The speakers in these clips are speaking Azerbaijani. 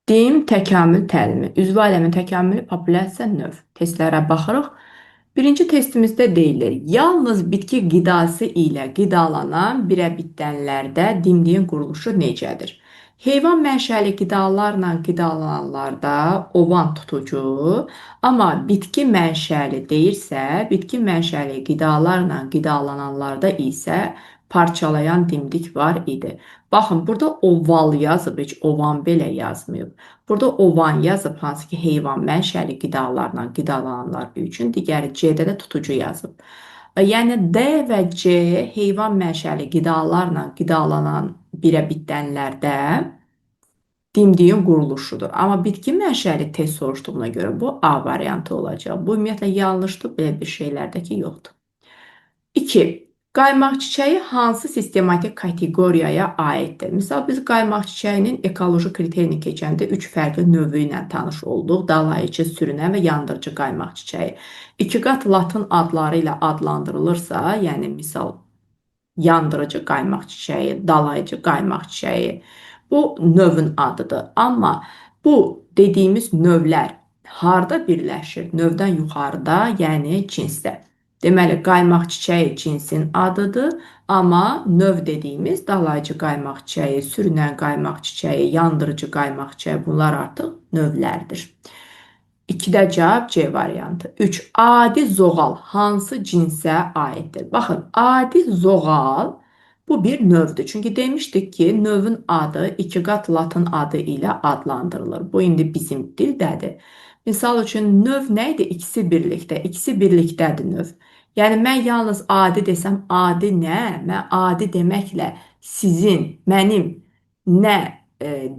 Dim təkamül təlimi, üzvü aləmin təkamülü, populyasiya, növ. Testlərə baxırıq. Birinci testimizdə deyilir, yalnız bitki qidası ilə qidalanan birəbitdənlərdə dimdiyin quruluşu necədir? Heyvan mənşəli qidalarla qidalananlarda ovan tutucu, amma bitki mənşəli deyirsə, bitki mənşəli qidalarla qidalananlarda isə parçalayan dimdik var idi. Baxın, burada oval yazıb, heç ovan belə yazmayıb. Burada ovan yazıb, hansı ki heyvan mənşəli qidalarla qidalananlar üçün, digəri C-də də tutucu yazıb. Yəni D və C heyvan mənşəli qidalarla qidalanan birəbitdənlərdə dimdiyin quruluşudur. Amma bitki mənşəli test soruşduğuna görə bu A variantı olacaq. Bu ümumiyyətlə yanlışdır, belə bir şeylərdə ki yoxdur. 2. Qaymaq çiçəyi hansı sistematik kateqoriyaya aiddir? Misal, biz qaymaq çiçəyinin ekoloji kriterini keçəndə 3 fərqli növü ilə tanış olduq. Dalayıcı, sürünən və yandırıcı qaymaq çiçəyi. İki qat latın adları ilə adlandırılırsa, yəni misal yandırıcı qaymaq çiçəyi, dalayıcı qaymaq çiçəyi, bu növün adıdır. Amma bu dediyimiz növlər harda birləşir? Növdən yuxarıda, yəni cinsdə. Deməli, qaymaq çiçəyi cinsin adıdır, amma növ dediyimiz dalayıcı qaymaq çiçəyi, sürünən qaymaq çiçəyi, yandırıcı qaymaq çiçəyi, bunlar artıq növlərdir. 2-də cavab C variantı. 3. Adi zoğal hansı cinsə aiddir? Baxın, adi zoğal bu bir növdür. Çünki demişdik ki, növün adı iki qat latın adı ilə adlandırılır. Bu indi bizim dildədir. Misal üçün, növ nə idi? İkisi birlikdə. İkisi birlikdədir növ. Yəni mən yalnız adi desəm, adi nə? Mən adi deməklə sizin, mənim nə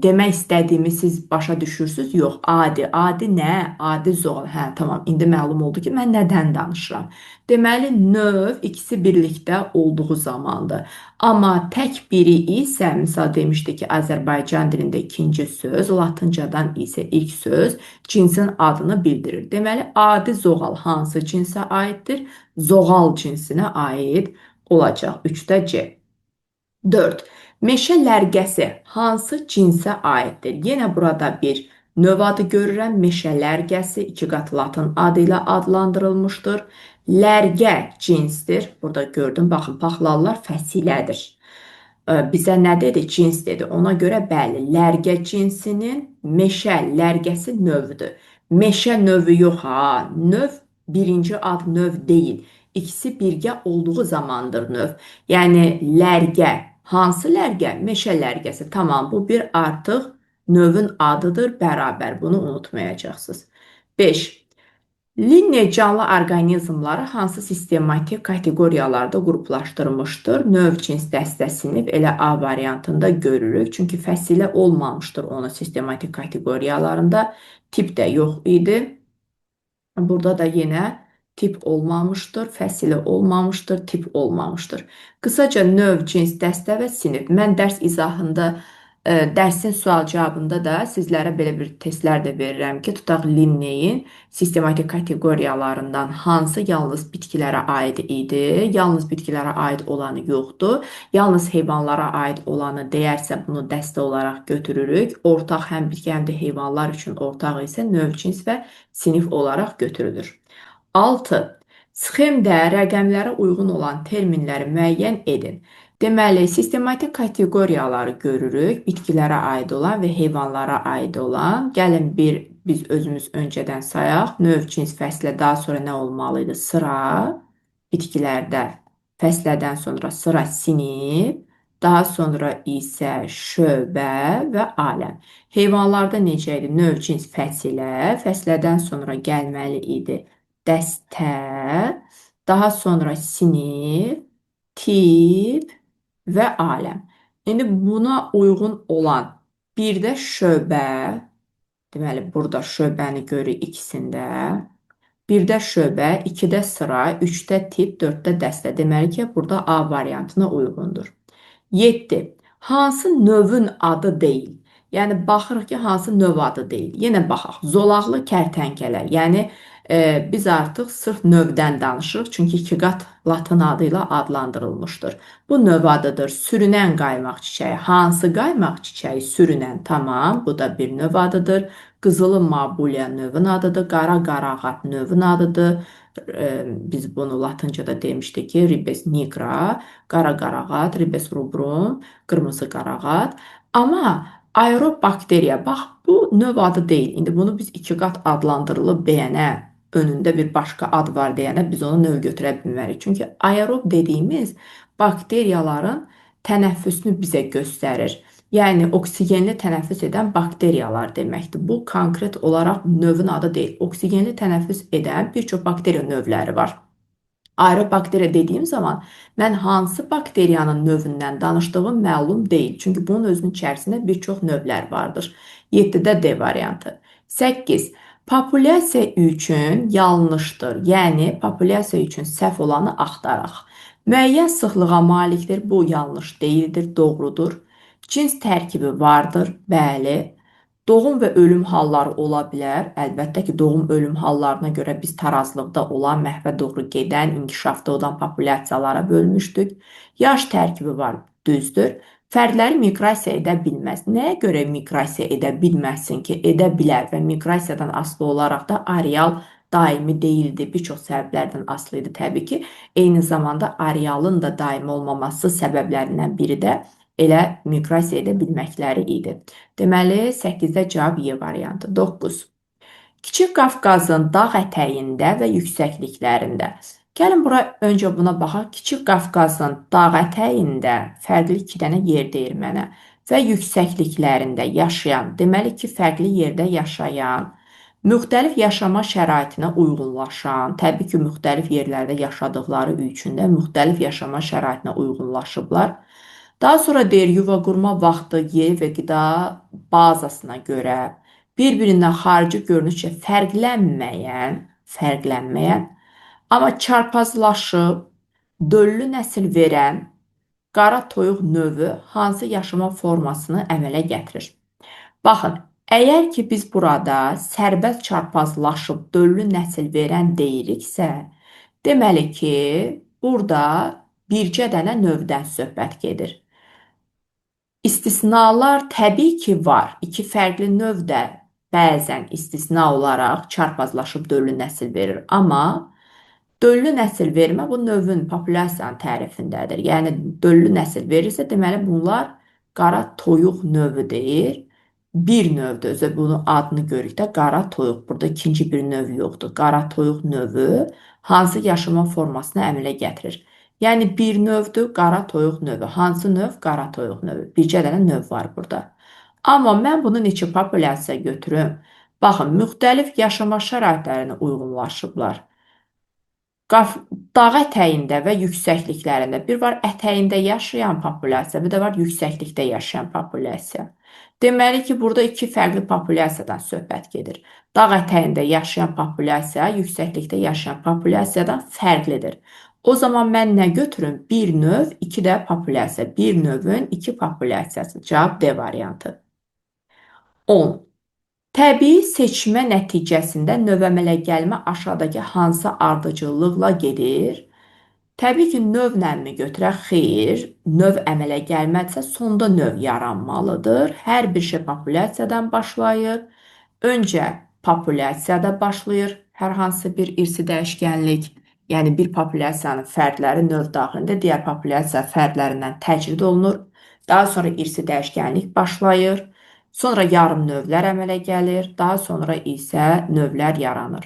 demək istədiyimi siz başa düşürsünüz? Yox, adi. Adi nə? Adi zoğal. Hə, tamam. İndi məlum oldu ki, mən nədən danışıram. Deməli, növ ikisi birlikdə olduğu zamandır. Amma tək biri isə, misal demişdik ki, Azərbaycan dilində ikinci söz, latıncadan isə ilk söz cinsin adını bildirir. Deməli, adi zoğal hansı cinsə aiddir? Zoğal cinsinə aid olacaq. 3-də C. 4. Meşə lərgəsi hansı cinsə aiddir? Yenə burada bir növ adı görürəm. Meşə lərgəsi iki qat latın adı ilə adlandırılmışdır. Lərgə cinsdir. Burada gördüm. Baxın, paxlallar fəsilədir. Bizə nə dedi? Cins dedi. Ona görə bəli, lərgə cinsinin meşə lərgəsi növdür. Meşə növü yox ha. Növ birinci ad növ deyil. İkisi birgə olduğu zamandır növ. Yəni lərgə. Hansı lərgə? Meşə lərgəsi. Tamam, bu bir artıq növün adıdır, bərabər. Bunu unutmayacaqsınız. 5. Linne canlı orqanizmları hansı sistematik kateqoriyalarda qruplaşdırmışdır? Növ, cins, dəstə, sinif elə A variantında görürük. Çünki fəsilə olmamışdır onun sistematik kateqoriyalarında. Tip də yox idi. Burada da yenə tip olmamışdır, fəsilə olmamışdır, tip olmamışdır. Qısaca növ, cins, dəstə və sinif. Mən dərs izahında, dərsin sual-cavabında da sizlərə belə bir testlər də verirəm ki, tutaq Linneyin sistematik kateqoriyalarından hansı yalnız bitkilərə aid idi, yalnız bitkilərə aid olanı yoxdur, yalnız heyvanlara aid olanı deyərsə bunu dəstə olaraq götürürük. Ortaq həm bitki, həm də heyvanlar üçün ortaq isə növ, cins və sinif olaraq götürülür. 6. Sxemdə rəqəmlərə uyğun olan terminləri müəyyən edin. Deməli, sistematik kateqoriyaları görürük. Bitkilərə aid olan və heyvanlara aid olan. Gəlin bir biz özümüz öncədən sayaq. Növ, cins, fəslə, daha sonra nə olmalı idi? Sıra. Bitkilərdə fəslədən sonra sıra sinif, daha sonra isə şöbə və aləm. Heyvanlarda necə idi? Növ, cins, fəsilə, fəslədən sonra gəlməli idi dəstə, daha sonra sinif, tip və aləm. İndi buna uyğun olan bir də şöbə, deməli burada şöbəni görürük ikisində. Birdə şöbə, ikidə sıra, üçdə tip, dörddə dəstə. Deməli ki, burada A variantına uyğundur. 7. Hansı növün adı deyil? Yəni baxırıq ki, hansı növ adı deyil. Yenə baxaq. Zolaqlı kərtənkələ. Yəni biz artıq sırf növdən danışırıq, çünki iki qat latın adı ilə adlandırılmışdır. Bu növ adıdır. Sürünən qaymaq çiçəyi. Hansı qaymaq çiçəyi? Sürünən. Tamam, bu da bir növ adıdır. Qızılı mabuliya növün adıdır. Qara qarağat növün adıdır. Biz bunu latıncada demişdik ki, Ribes nigra, qara qarağat, Ribes rubrum, qırmızı qarağat. Amma aerob bakteriya, bax bu növ adı deyil. İndi bunu biz iki qat adlandırılıb deyənə, önündə bir başqa ad var deyənə biz onu növ götürə bilmərik. Çünki aerob dediyimiz bakteriyaların tənəffüsünü bizə göstərir. Yəni oksigenli tənəffüs edən bakteriyalar deməkdir. Bu konkret olaraq növün adı deyil. Oksigenli tənəffüs edən bir çox bakteriya növləri var. Aerob bakteriya dediyim zaman mən hansı bakteriyanın növündən danışdığım məlum deyil. Çünki bunun özünün içərisində bir çox növlər vardır. 7-də D variantı. 8. Populyasiya üçün yanlışdır. Yəni populyasiya üçün səhv olanı axtaraq. Müəyyən sıxlığa malikdir. Bu yanlış deyildir, doğrudur. Cins tərkibi vardır, bəli. Doğum və ölüm halları ola bilər. Əlbəttə ki, doğum ölüm hallarına görə biz tarazlıqda olan, məhvə doğru gedən, inkişafda olan populyasiyalara bölmüşdük. Yaş tərkibi var, düzdür. Fərdləri miqrasiya edə bilməz. Nəyə görə miqrasiya edə bilməzsin ki, edə bilər və miqrasiyadan asılı olaraq da areal daimi deyildi. Bir çox səbəblərdən asılı idi təbii ki. Eyni zamanda arealın da daimi olmaması səbəblərindən biri də elə miqrasiya edə bilməkləri idi. Deməli, 8-də cavab Y variantı. 9. Kiçik Qafqazın dağ ətəyində və yüksəkliklərində. Gəlin bura öncə buna baxaq. Kiçik Qafqazın dağ ətəyində fərqli iki dənə yer deyir mənə və yüksəkliklərində yaşayan, deməli ki, fərqli yerdə yaşayan, müxtəlif yaşama şəraitinə uyğunlaşan, təbii ki, müxtəlif yerlərdə yaşadıkları üçün də müxtəlif yaşama şəraitinə uyğunlaşıblar. Daha sonra deyir, yuva qurma vaxtı, yeri və qida bazasına görə bir-birindən xarici görünüşcə fərqlənməyən, amma çarpazlaşıb, döllü nəsil verən qara toyuq növü hansı yaşama formasını əmələ gətirir? Baxın, əgər ki biz burada sərbəst çarpazlaşıb döllü nəsil verən deyiriksə, deməli ki, burada bircə dənə növdən söhbət gedir. İstisnalar təbii ki var. İki fərqli növ də bəzən istisna olaraq çarpazlaşıb döllü nəsil verir. Amma döllü nəsil vermə bu növün, populyasiyanın tərifindədir. Yəni döllü nəsil verirsə, deməli bunlar qara toyuq növü deyir. Bir növdür. Özü bunun adını görürük də qara toyuq. Burada ikinci bir növ yoxdur. Qara toyuq növü hansı yaşama formasını əmələ gətirir? Yəni bir növdür, qara toyuq növü. Hansı növ? Qara toyuq növü. Bircə dənə növ var burada. Amma mən bunu neçə populyasiya götürüm? Baxın, müxtəlif yaşama şəraitlərinə uyğunlaşıblar. Dağ ətəyində və yüksəkliklərində. Bir var ətəyində yaşayan populyasiya, bir də var yüksəklikdə yaşayan populyasiya. Deməli ki, burada iki fərqli populyasiyadan söhbət gedir. Dağ ətəyində yaşayan populyasiya, yüksəklikdə yaşayan populyasiyadan fərqlidir. O zaman mən nə götürüm? Bir növ, iki də populyasiya. Bir növün iki populyasiyası. Cavab D variantı. 10. Təbii seçmə nəticəsində növ əmələ gəlmə aşağıdakı hansı ardıcıllıqla gedir? Təbii ki, növlə mi götürək? Xeyr. Növ əmələ gəlmədisə, sonda növ yaranmalıdır. Hər bir şey populyasiyadan başlayır. Öncə populyasiyada başlayır hər hansı bir irsi dəyişkənlik. Yəni bir populyasiyanın fərdləri növ daxilində digər populyasiya fərdlərindən təcrid olunur. Daha sonra irsi dəyişkənlik başlayır. Sonra yarım növlər əmələ gəlir. Daha sonra isə növlər yaranır.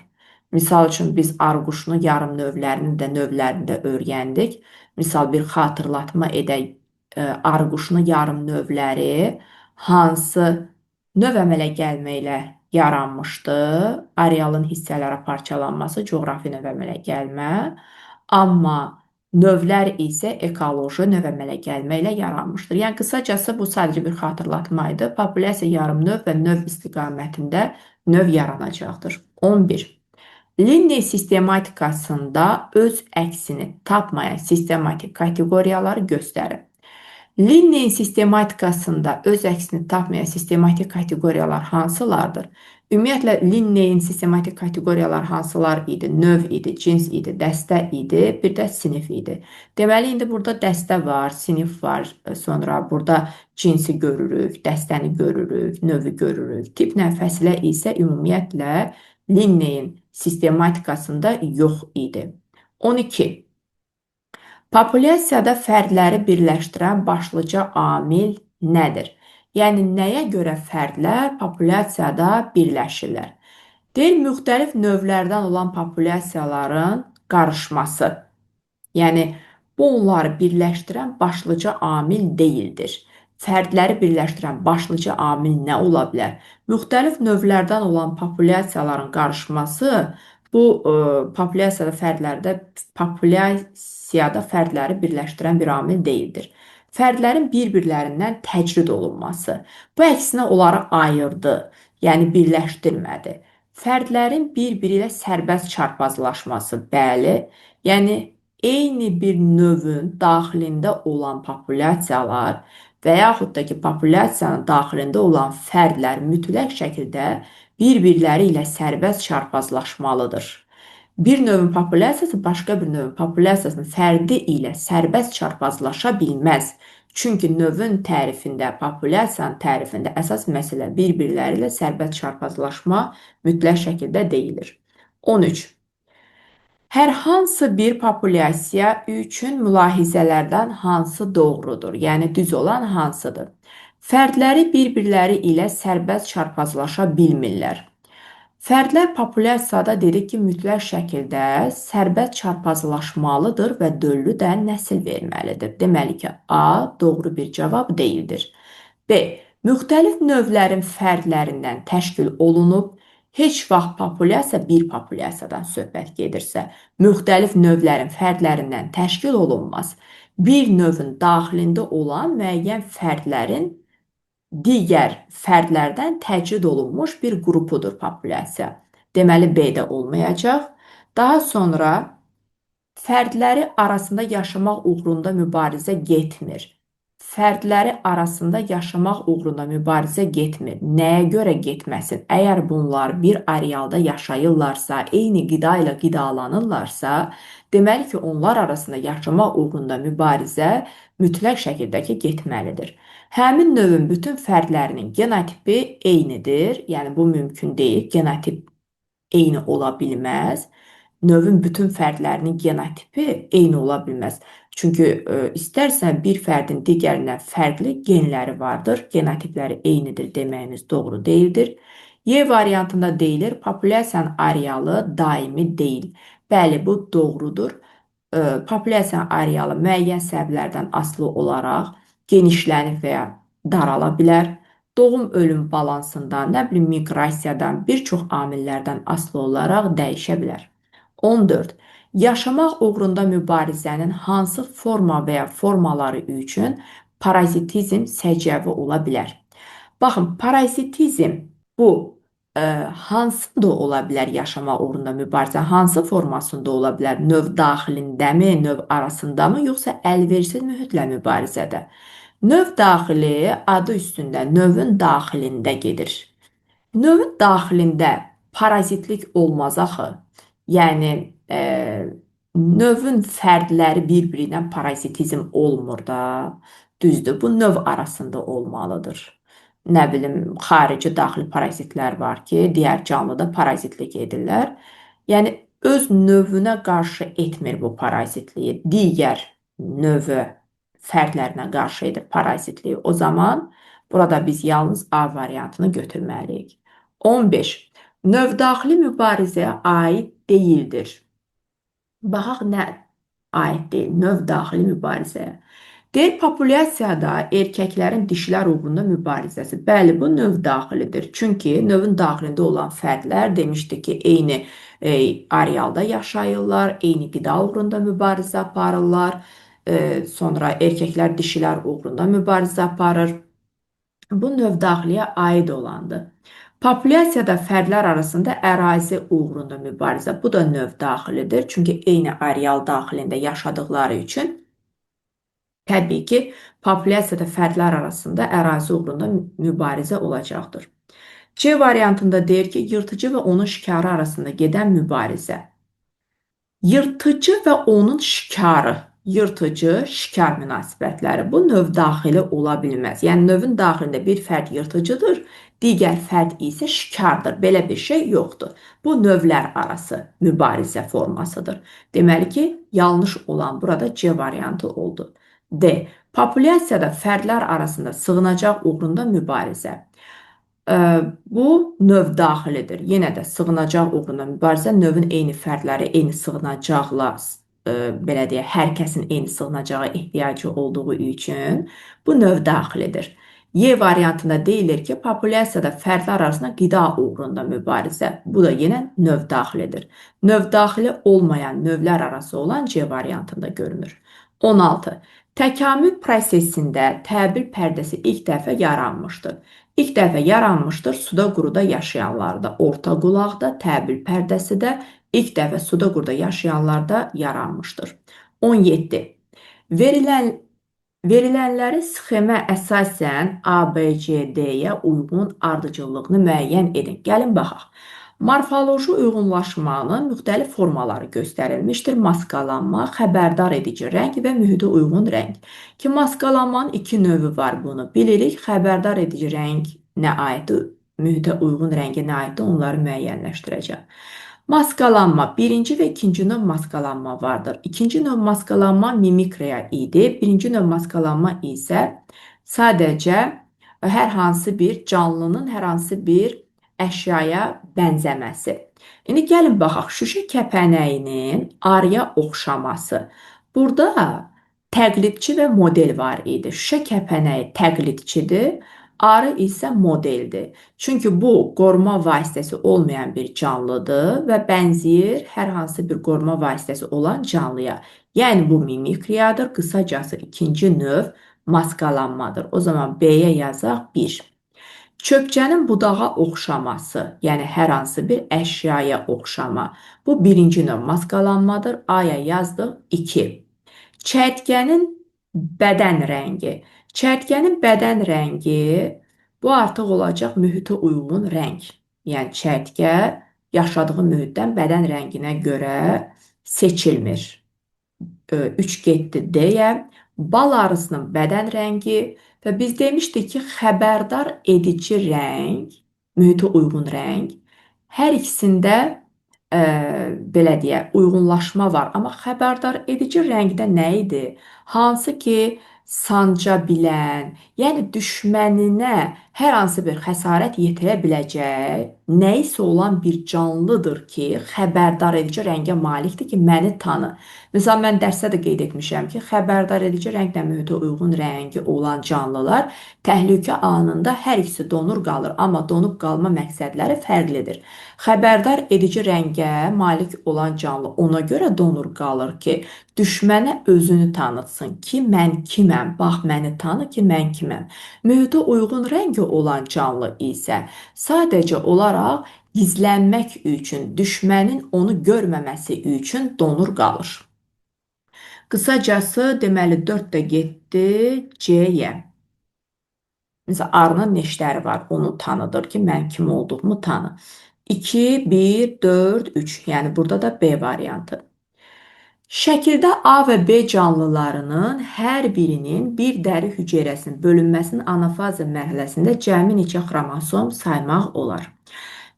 Misal üçün biz arquşunu yarım növlərini də növlərini də öyrəndik. Misal bir xatırlatma edək. Arquşunu yarım növləri hansı növ əmələ gəlməklə yaranmışdı? Arealın hissələrə parçalanması, coğrafi növ əmələ gəlmə. Amma növlər isə ekoloji növ əmələ gəlməklə yaranmışdır. Yəni qısacası bu sadəcə bir xatırlatma idi. Populyasiya yarım növ və növ istiqamətində növ yaranacaqdır. 11. Linne sistematikasında öz əksini tapmayan sistematik kateqoriyaları göstərir. Linneyin sistematikasında öz əksini tapmayan sistematik kateqoriyalar hansılardır? Ümumiyyətlə, Linneyin sistematik kateqoriyalar hansılar idi? Növ idi, cins idi, dəstə idi, bir də sinif idi. Deməli, indi burada dəstə var, sinif var, sonra burada cinsi görürük, dəstəni görürük, növü görürük. Tiplə fəsilə isə ümumiyyətlə Linneyin sistematikasında yox idi. 12. Populyasiyada fərdləri birləşdirən başlıca amil nədir? Yəni, nəyə görə fərdlər populyasiyada birləşirlər? Deyir, müxtəlif növlərdən olan populyasiyaların qarışması. Yəni, bu onları birləşdirən başlıca amil deyildir. Fərdləri birləşdirən başlıca amil nə ola bilər? Müxtəlif növlərdən olan populyasiyaların qarışması bu populyasiyada fərdləri birləşdirən bir amil deyildir. Fərdlərin bir-birlərindən təcrid olunması. Bu əksinə onları ayırdı, yəni birləşdirmədi. Fərdlərin bir-biri ilə sərbəst çarpazlaşması, bəli, yəni eyni bir növün daxilində olan populyasiyalar və yaxud da ki, populyasiyanın daxilində olan fərdlər mütləq şəkildə bir-birləri ilə sərbəst çarpazlaşmalıdır. Bir növün populyasiyası başqa bir növün populyasiyasının fərdi ilə sərbəst çarpazlaşa bilməz. Çünki növün tərifində, populyasiyanın tərifində əsas məsələ bir-birləri ilə sərbəst çarpazlaşma mütləq şəkildə deyilir. 13. Hər hansı bir populyasiya üçün mülahizələrdən hansı doğrudur? Yəni düz olan hansıdır? Fərdləri bir-birləri ilə sərbəst çarpazlaşa bilmirlər. Fərdlər populyasiyada dedik ki, mütləq şəkildə sərbəst çarpazlaşmalıdır və döllü də nəsil verməlidir. Deməli ki, A doğru bir cavab deyildir. B. Müxtəlif növlərin fərdlərindən təşkil olunub, heç vaxt populyasiya bir populyasiyadan söhbət gedirsə, müxtəlif növlərin fərdlərindən təşkil olunmaz. Bir növün daxilində olan müəyyən fərdlərin digər fərdlərdən təcrid olunmuş bir qrupudur populyasiya. Deməli, B-də olmayacaq. Daha sonra fərdləri arasında yaşamaq uğrunda mübarizə getmir. Fərdləri arasında yaşamaq uğrunda mübarizə getmir. Nəyə görə getməsin? Əgər bunlar bir arealda yaşayırlarsa, eyni qida ilə qidalanırlarsa, deməli ki, onlar arasında yaşamaq uğrunda mübarizə mütləq şəkildə ki, getməlidir. Həmin növün bütün fərdlərinin genotipi eynidir. Yəni, bu mümkün deyil. Genotip eyni ola bilməz. Növün bütün fərdlərinin genotipi eyni ola bilməz. Çünki istərsən bir fərdin digərindən fərqli genləri vardır. Genotipləri eynidir deməyimiz doğru deyildir. Y variantında deyilir, populyasiyanın arealı daimi deyil. Bəli, bu doğrudur. Populyasiyanın arealı müəyyən səbəblərdən asılı olaraq genişlənib və ya darala bilər. Doğum-ölüm balansından, nə bilim, miqrasiyadan, bir çox amillərdən asılı olaraq dəyişə bilər. 14. Yaşamaq uğrunda mübarizənin hansı forma və ya formaları üçün parazitizm səciyyəvi ola bilər? Baxın, parazitizm bu hansında ola bilər yaşamaq uğrunda mübarizə, hansı formasında ola bilər? Növ daxilindəmi, növ arasındamı, yoxsa əlverişsiz mühitlə mübarizədə? Növ daxili adı üstündə növün daxilində gedir. Növün daxilində parazitlik olmaz axı. Yəni, növün fərdləri bir-birindən parazitizm olmur da. Düzdür, bu növ arasında olmalıdır. Nə bilim, xarici, daxili parazitlər var ki, digər canlıda parazitlik edirlər. Yəni, öz növünə qarşı etmir bu parazitliyi. Digər növü fərdlərinə qarşı edir parazitliyi. O zaman burada biz yalnız A variantını götürməliyik. 15. Növ daxili mübarizəyə aid deyildir. Baxaq nə aid deyil? Növ daxili mübarizəyə. Deyir, populyasiyada erkəklərin dişilər uğrunda mübarizəsi. Bəli, bu növ daxilidir. Çünki növün daxilində olan fərdlər demişdi ki, eyni arealda yaşayırlar, eyni qida uğrunda mübarizə aparırlar. Sonra erkəklər dişilər uğrunda mübarizə aparır. Bu növ daxiliyə aid olandır. Populyasiyada fərdlər arasında ərazi uğrunda mübarizə. Bu da növ daxilidir. Çünki eyni areal daxilində yaşadıkları üçün təbii ki, Populyasiyada fərdlər arasında ərazi uğrunda mübarizə olacaqdır. C variantında deyir ki, yırtıcı və onun şikarı arasında gedən mübarizə. Yırtıcı və onun şikarı. Yırtıcı, şikar münasibətləri. Bu növ daxili ola bilməz. Yəni növün daxilində bir fərd yırtıcıdır, digər fərd isə şikardır. Belə bir şey yoxdur. Bu növlər arası mübarizə formasıdır. Deməli ki, yanlış olan burada C variantı oldu. D. Populyasiyada fərdlər arasında sığınacaq uğrunda mübarizə. Bu növ daxilidir. Yenə də sığınacaq uğrunda mübarizə növün eyni fərdləri eyni sığınacaqla belə deyək, hər kəsin eyni sığınacağa ehtiyacı olduğu üçün bu növ daxilidir. Y variantında deyilir ki, populyasiyada fərdlər arasında qida uğrunda mübarizə. Bu da yenə növ daxilidir. Növ daxili olmayan növlər arası olan C variantında görünür. 16. Təkamül prosesində təbil pərdəsi ilk dəfə yaranmışdır. İlk dəfə yaranmışdır suda quruda yaşayanlarda, orta qulaqda təbil pərdəsi də ilk dəfə suda quruda yaşayanlarda yaranmışdır. 17. Verilənləri sxemə əsasən A, B, C, D-yə uyğun ardıcıllığını müəyyən edin. Gəlin baxaq. Morfoloji uyğunlaşmanın müxtəlif formaları göstərilmişdir. Maskalanma, xəbərdar edici rəng və mühitə uyğun rəng. Ki, maskalanmanın iki növü var, bunu bilirik. Xəbərdar edici rəng nə aiddir, mühitə uyğun rəngə nə aiddir, onları müəyyənləşdirəcəm. Maskalanma, birinci və ikinci növ maskalanma vardır. İkinci növ maskalanma mimikriya idi. Birinci növ maskalanma isə sadəcə hər hansı bir canlının hər hansı bir əşyaya bənzəməsi. İndi gəlin baxaq, şüşə kəpənəyinin arıya oxşaması. Burada təqlidçi və model var idi. Şüşə kəpənəyi təqlidçidir, arı isə modeldir. Çünki bu qoruma vasitəsi olmayan bir canlıdır və bənzəyir hər hansı bir qoruma vasitəsi olan canlıya. Yəni bu mimikriyadır. Qısacası ikinci növ maskalanmadır. O zaman B-yə yazaq 1. Çöpçənin budağa oxşaması, yəni hər hansı bir əşyaya oxşama. Bu birinci növ maskalanmadır. A-ya yazdıq 2. Çərtkənin bədən rəngi. Çərtkənin bədən rəngi bu artıq olacaq mühitə uyğun rəng. Yəni çərtkə yaşadığı mühitdən bədən rənginə görə seçilmir. 3 getdi D-yə. Bal arısının bədən rəngi və biz demişdik ki, xəbərdar edici rəng, mühitə uyğun rəng, hər ikisində belə deyək, uyğunlaşma var. Amma xəbərdar edici rəngdə nə idi? Hansı ki, sanca bilən, yəni düşməninə hər hansı bir xəsarət yetirə biləcək nəyisə olan bir canlıdır ki, xəbərdar edici rəngə malikdir ki, məni tanı. Məsələn, mən dərsdə də qeyd etmişəm ki, xəbərdar edici rənglə mühitə uyğun rəngi olan canlılar təhlükə anında hər ikisi donur qalır, amma donub qalma məqsədləri fərqlidir. Xəbərdar edici rəngə malik olan canlı ona görə donur qalır ki, düşmənə özünü tanıtsın ki, mən kiməm, bax məni tanı ki, mən kiməm. Mühitə uyğun rəngi olan canlı isə sadəcə olaraq gizlənmək üçün, düşmənin onu görməməsi üçün donur qalır. Qısacası, deməli 4 də getdi C-yə. Məsələn, arının neştəri var, onu tanıdır ki, mən kim olduğumu tanı. 2, 1, 4, 3. Yəni burada da B variantı. Şəkildə A və B canlılarının hər birinin bir dəri hüceyrəsinin bölünməsinin anafaza mərhələsində cəmi neçə xromosom saymaq olar?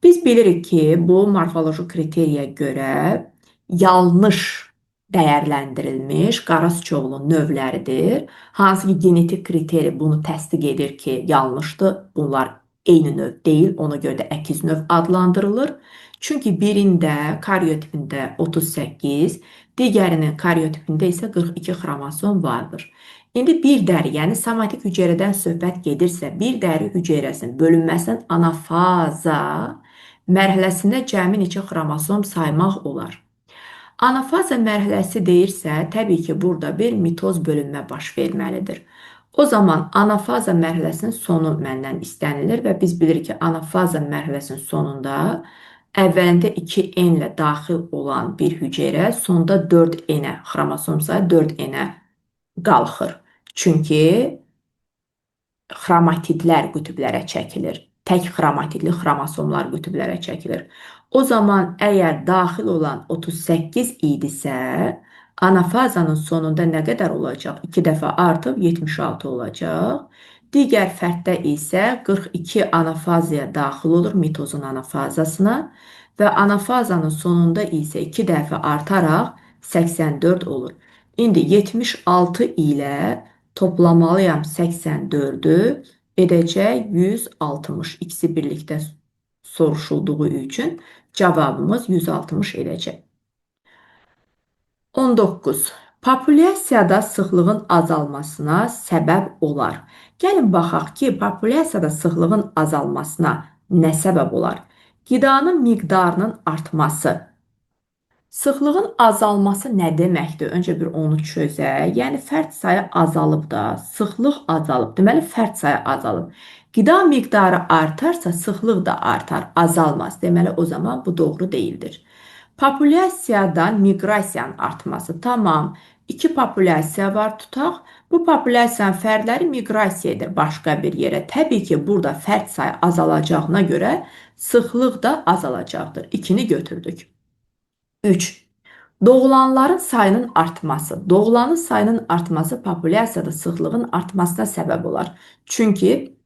Biz bilirik ki, bu morfoloji kriteriyə görə yanlış dəyərləndirilmiş qara sıçovulun növləridir. Hansı ki, genetik kriteri bunu təsdiq edir ki, yanlışdır. Bunlar eyni növ deyil, ona görə də əkiz növ adlandırılır. Çünki birində karyotipində 38, digərinin karyotipində isə 42 xromosom vardır. İndi bir dəri, yəni somatik hüceyrədən söhbət gedirsə, bir dəri hüceyrəsinin bölünməsinin anafaza mərhələsində cəmi neçə xromosom saymaq olar? Anafaza mərhələsi deyirsə, təbii ki, burada bir mitoz bölünmə baş verməlidir. O zaman anafaza mərhələsinin sonu məndən istənilir və biz bilirik ki, anafaza mərhələsinin sonunda əvvəlində 2N ilə daxil olan bir hüceyrə sonda 4N-ə, xromosom sayı 4N-ə qalxır. Çünki xromatidlər qütblərə çəkilir. Tək xromatidli xromosomlar qütblərə çəkilir. O zaman əgər daxil olan 38 idisə, anafazanın sonunda nə qədər olacaq? 2 dəfə artıb 76 olacaq. Digər fərddə isə 42 anafazaya daxil olur, mitozun anafazasına və anafazanın sonunda isə 2 dəfə artaraq 84 olur. İndi 76 ilə toplamalıyam 84-ü, edəcək 160. İkisi birlikdə soruşulduğu üçün cavabımız 160 edəcək. 19. Populyasiyada sıxlığın azalmasına səbəb olar. Gəlin baxaq ki, populyasiyada sıxlığın azalmasına nə səbəb olar? Qidanın miqdarının artması. Sıxlığın azalması nə deməkdir? Öncə bir onu çözək. Yəni fərd sayı azalıb da, sıxlıq azalıb. Deməli fərd sayı azalıb. Qida miqdarı artarsa sıxlıq da artar, azalmaz. Deməli o zaman bu doğru deyildir. Populyasiyadan miqrasiyanın artması. Tamam. İki populyasiya var tutaq. Bu populyasiyanın fərdləri miqrasiya edir başqa bir yerə. Təbii ki, burada fərd sayı azalacağına görə sıxlıq da azalacaqdır. 2-ni götürdük. 3. Doğulanların sayının artması. Doğulanın sayının artması populyasiyada sıxlığın artmasına səbəb olar. Çünki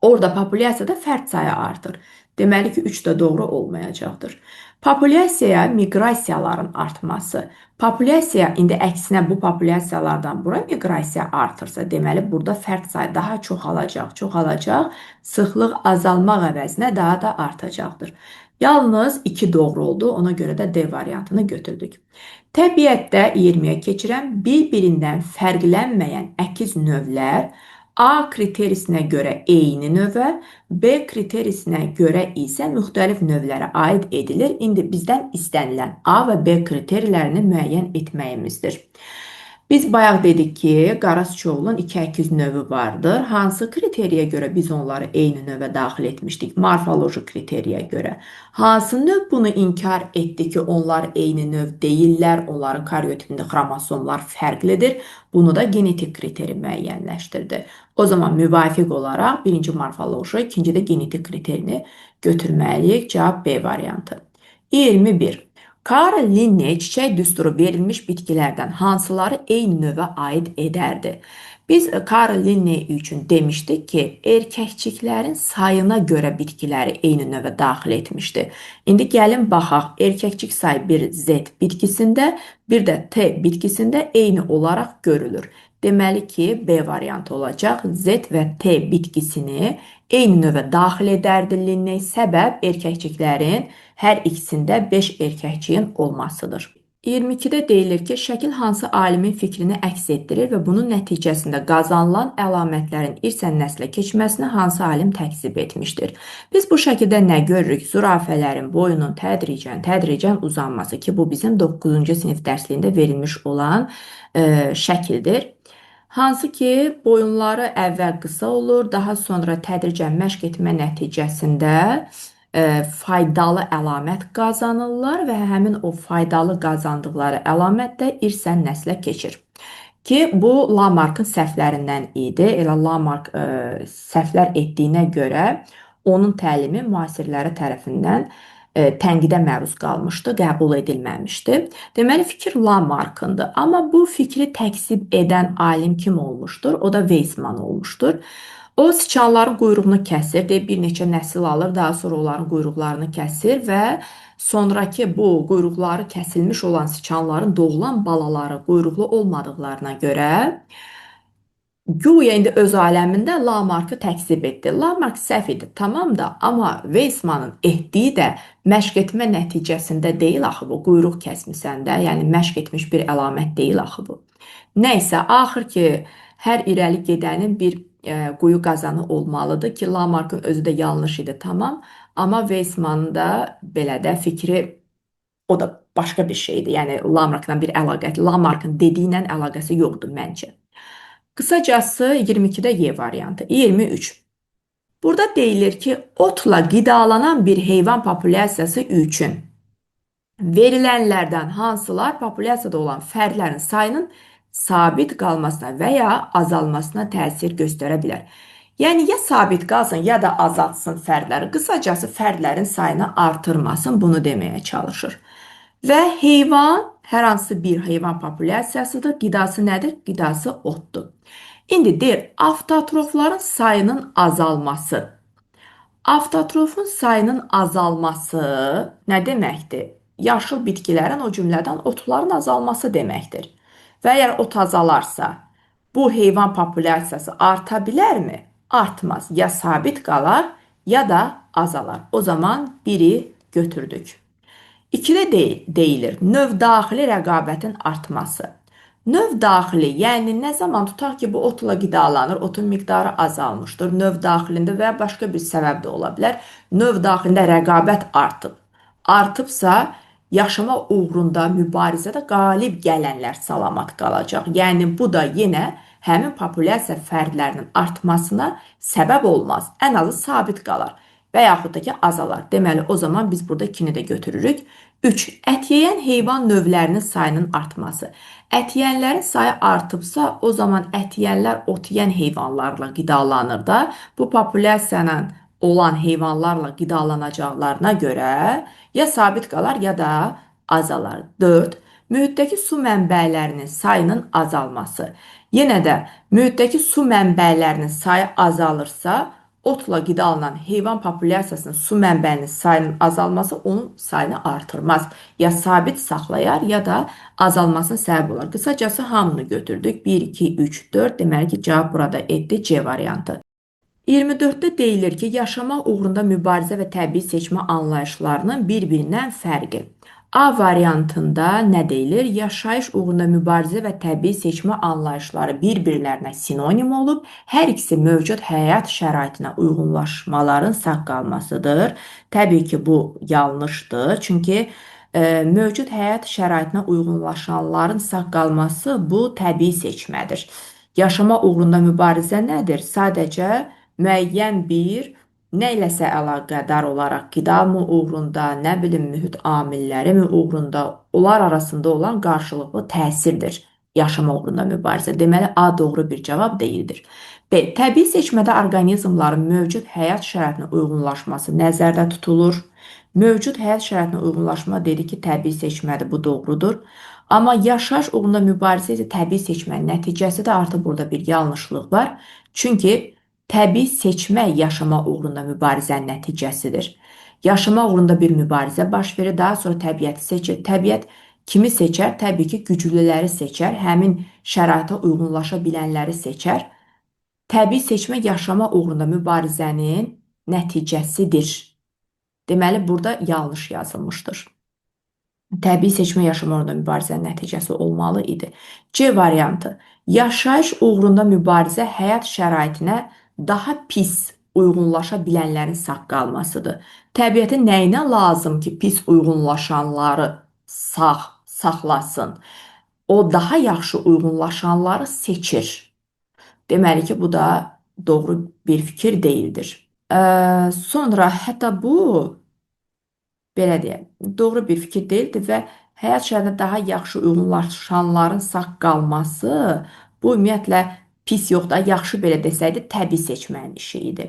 orada populyasiyada fərd sayı artır. Deməli ki, 3 də doğru olmayacaqdır. Populyasiyaya miqrasiyaların artması. Populyasiya indi əksinə bu populyasiyalardan bura miqrasiya artırsa, deməli burada fərd sayı daha çoxalacaq, çoxalacaq, sıxlıq azalmaq əvəzinə daha da artacaqdır. Yalnız 2 doğru oldu, ona görə də D variantını götürdük. Təbiətdə 20-yə keçirəm, bir-birindən fərqlənməyən əkiz növlər A kriterisinə görə eyni növə, B kriterisinə görə isə müxtəlif növlərə aid edilir. İndi bizdən istənilən A və B kriterilərini müəyyən etməyimizdir. Biz bayaq dedik ki, qara sıçovulun iki əkiz növü vardır. Hansı kriteriyə görə biz onları eyni növə daxil etmişdik? Morfoloji kriteriyə görə. Hansı növ bunu inkar etdi ki, onlar eyni növ deyillər, onların karyotipində xromosomlar fərqlidir. Bunu da genetik kriteri müəyyənləşdirdi. O zaman müvafiq olaraq birinci morfoloji, ikinci də genetik kriterini götürməliyik. Cavab B variantı. 21. Carl Linne çiçək düsturu verilmiş bitkilərdən hansıları eyni növə aid edərdi? Biz Carl Linne üçün demişdik ki, erkəkçiklərin sayına görə bitkiləri eyni növə daxil etmişdi. İndi gəlin baxaq, erkəkçik sayı bir Z bitkisində, bir də T bitkisində eyni olaraq görülür. Deməli ki, B variantı olacaq. Z və T bitkisini eyni növə daxil edərdi Linne. Səbəb erkəkçiklərin hər ikisində 5 erkəkçiyin olmasıdır. 22-də deyilir ki, şəkil hansı alimin fikrini əks etdirir və bunun nəticəsində qazanılan əlamətlərin irsən nəslə keçməsini hansı alim təkzib etmişdir? Biz bu şəkildə nə görürük? Zürafələrin boyunun tədricən uzanması ki, bu bizim 9-cu sinif dərsliyində verilmiş olan şəkildir. Hansı ki, boyunları əvvəl qısa olur, daha sonra tədricən məşq etmə nəticəsində faydalı əlamət qazanırlar və həmin o faydalı qazandıqları əlamət də irsən nəslə keçir. Ki, bu Lamarckın səhvlərindən idi. Elə Lamarck səhvlər etdiyinə görə onun təlimi müasirləri tərəfindən tənqidə məruz qalmışdı, qəbul edilməmişdi. Deməli, fikir Lamarckındır. Amma bu fikri təkzib edən alim kim olmuşdur? O da Weismann olmuşdur. O siçanların quyruğunu kəsir, deyir, bir neçə nəsil alır, daha sonra onların quyruqlarını kəsir və sonrakı bu quyruqları kəsilmiş olan siçanların doğulan balaları quyruqlu olmadıqlarına görə güya indi öz aləmində Lamarckı təkzib etdi. Lamarck səhv idi, tamam da, amma Weismannın etdiyi də məşq etmə nəticəsində deyil axı bu, quyruq kəsmisən də, yəni məşq etmiş bir əlamət deyil axı bu. Nəysə, axır ki, hər irəli gedənin bir quyu qazanı olmalıdır ki, Lamarckın özü də yanlış idi, tamam. Amma Weismannın da belə də fikri, o da başqa bir şeydir. Yəni Lamarckla bir əlaqəsi, Lamarckın dediyi ilə əlaqəsi yoxdur məncə. Qısacası 22-də Y variantı. 23. Burada deyilir ki, otla qidalanan bir heyvan populyasiyası üçün verilənlərdən hansılar populyasiyada olan fərdlərin sayının Sabit qalmasına və ya azalmasına təsir göstərə bilər. Yəni ya sabit qalsın, ya da azaltsın fərdləri. Qısacası fərdlərin sayını artırmasın, bunu deməyə çalışır. Və heyvan, hər hansı bir heyvan populyasiyasıdır. Qidası nədir? Qidası otdur. İndi deyir, avtotrofların sayının azalması. Avtotrofun sayının azalması nə deməkdir? Yaşıl bitkilərin, o cümlədən otların azalması deməkdir. Və əgər ot azalarsa, bu heyvan populyasiyası arta bilərmi? Artmaz. Ya sabit qalar, ya da azalar. O zaman biri götürdük. 2-də deyilir, növ daxili rəqabətin artması. Növ daxili, yəni nə zaman tutaq ki, bu otla qidalanır, otun miqdarı azalmışdır. Növ daxilində və ya başqa bir səbəb də ola bilər. Növ daxilində rəqabət artıb. Artıbsa, yaşama uğrunda mübarizədə qalib gələnlər salamat qalacaq. Yəni bu da yenə həmin populyasiya fərdlərinin artmasına səbəb olmaz. Ən azı sabit qalar və yaxud da ki, azalar. Deməli, o zaman biz burada 2-ni də götürürük. 3. Ət yeyən heyvan növlərinin sayının artması. Ət yeyənlərin sayı artıbsa, o zaman ət yeyənlər ot yeyən heyvanlarla qidalanır da. Bu populyasiyanın olan heyvanlarla qidalanacaqlarına görə ya sabit qalar, ya da azalar. 4. Mühitdəki su mənbələrinin sayının azalması. Yenə də mühitdəki su mənbələrinin sayı azalırsa, otla qidalanan heyvan populyasiyasının su mənbəyinin sayının azalması onun sayını artırmaz. Ya sabit saxlayar, ya da azalmasına səbəb olar. Qısacası hamını götürdük. 1, 2, 3, 4. Deməli ki, cavab burada etdi C variantı. 24-də deyilir ki, yaşamaq uğrunda mübarizə və təbii seçmə anlayışlarının bir-birindən fərqi. A variantında nə deyilir? Yaşayış uğrunda mübarizə və təbii seçmə anlayışları bir-birlərinə sinonim olub, hər ikisi mövcud həyat şəraitinə uyğunlaşmaların sağ qalmasıdır. Təbii ki, bu yanlışdır. Çünki mövcud həyat şəraitinə uyğunlaşanların sağ qalması bu təbii seçmədir. Yaşama uğrunda mübarizə nədir? Sadəcə müəyyən bir nə iləsə əlaqədar olaraq qida mı uğrunda, nə bilim mühit amilləri mi uğrunda, onlar arasında olan qarşılıqlı təsirdir yaşama uğrunda mübarizə. Deməli, A doğru bir cavab deyildir. B. Təbii seçmədə orqanizmların mövcud həyat şəraitinə uyğunlaşması nəzərdə tutulur. Mövcud həyat şəraitinə uyğunlaşma dedi ki, təbii seçmədir, bu doğrudur. Amma yaşayış uğrunda mübarizə isə təbii seçmənin nəticəsidir. Artıq burada bir yanlışlıq var. Çünki təbii seçmə yaşama uğrunda mübarizənin nəticəsidir. Yaşama uğrunda bir mübarizə baş verir, daha sonra təbiəti seçir. Təbiət kimi seçər? Təbii ki, güclüləri seçər, həmin şəraitə uyğunlaşa bilənləri seçər. Təbii seçmə yaşama uğrunda mübarizənin nəticəsidir. Deməli, burada yanlış yazılmışdır. Təbii seçmə yaşama uğrunda mübarizənin nəticəsi olmalı idi. C variantı. Yaşayış uğrunda mübarizə həyat şəraitinə daha pis uyğunlaşa bilənlərin sağ qalmasıdır. Təbiətin nəyinə lazım ki, pis uyğunlaşanları sağ saxlasın? O daha yaxşı uyğunlaşanları seçir. Deməli ki, bu da doğru bir fikir deyildir. Sonra hətta bu belə deyək, doğru bir fikir deyildi və həyat şəraitinə daha yaxşı uyğunlaşanların sağ qalması bu ümumiyyətlə pis yox da, yaxşı belə desəydi təbii seçmənin işi idi.